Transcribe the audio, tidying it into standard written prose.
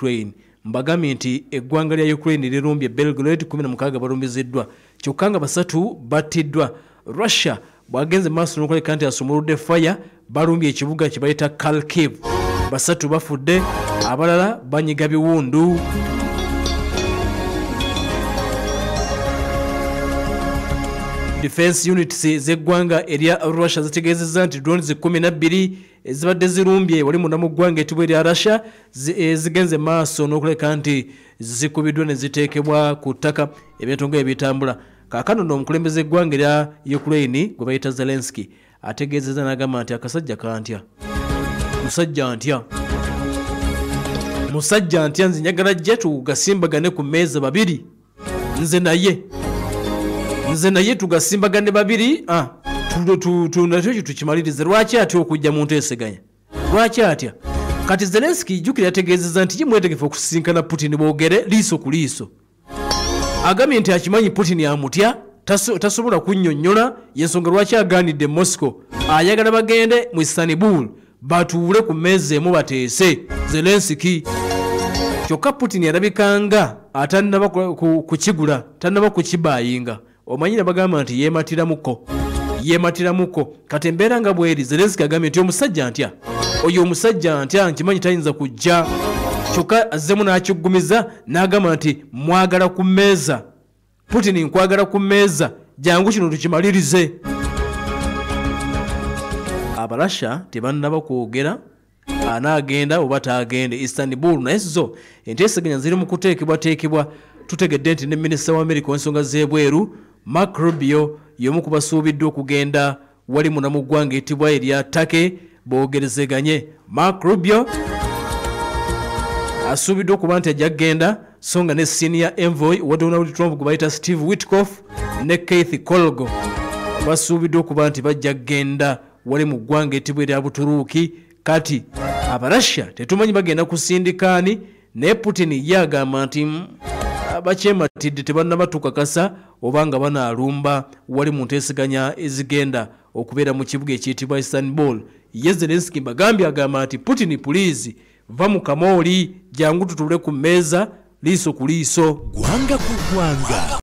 Ukraine. Mbagambye nti eggwanga lya Ukraine lirumbye Belgrade, 16 balumbiziddwa, kyokka nga 3 battiddwa. Russia bwagenze maaso n'okuleka nti asumuludde fire, balumbye ekibuga kye bayita Kharkiv, 3 bafudde, abalala banyiga biwundu. Defense units z'eggwanga erya Russia zitegeezezza nti drones 12 ezibadde zirumbye wali munda mu ggwanga etibwa erya Russia zigenze maaso n'okuleka nti zikubiddwa ne ziteekebwa ku ttaka, ebintu nga ebitambula. Kaakano nno omukulembeze eggwanga erya Ukraine gwe bayita Zelensky ategeezezza n'agamba nti akasajja kantya, musajja ntya, musajja ntya, nze njagala jje tugasimbagane ku mmeeza babiri, nze naye tugasimbagane babiri, nakyo tukimalirize. Lwaki atya okujja mu nteeseganya? Lwaki atya? Kati Zelensky jjukira yategeezezza nti ye mwetegefu okusisinkana Putin boogere liiso ku liiso. Agambye nti akimanyi Putin amutya, tasobola kunnyonnyola, y'ensonga lwaki agaanidde Moscow. Ayagala bagende mu Istanbul batuule ku mmeeza emu bateese Zelensky. Kyokka Putin alabikanga atannaba kukigula, tannaba kukibaayinga. Omanyi bagamba nti yeematiramuko, yeematiramuko. Kati embeera nga bweri, Zelensky agambye nti omusajja ntya, oyo omusajja ntya, nkimanyi tayinza kujja. Kyokka azzemu n'akiggumiza n'agamba nti mwagala ku mmeeza, Putin nkwagala ku mmeeza, jangu kino tukimalirize. Abarasha tebannaba kwogera anaagenda oba taagende Istanbul, naye zo enteeseganya ziri mu kuteekebwateekebwa. Tutegedde nti ne minisita wa Amerika ow'ensonga z'ebweru Mark Rubio y'omu ku basuubiddwa okugenda wali munda mu ggwanga etibwa erya Turkey boogerezeganye. Mark Rubio asuubiddwa okuba nti ajja kugenda, so nga ne senior envoy wa Donald Trump gwe bayita Steve Witkoff ne Keith Kellogg basuubiddwa okuba nti bajja kugenda wali mu ggwanga etibwa erya Buturuuki. Kati Abarasha tetumanyi bagenda kusindikaani, naye Putin ye agamba nti bakyematidde tebannaba tukakasa oba nga banaalumba wali mu nteeseganya ezigenda okubeera mu kibuga ekiyitibwa Istanbul. Ye Zelensky mbagambye agamba nti Putin please va mu kamooli, jangu tutuule ku mmeeza liiso ku liiso. Ggwanga ku ggwanga.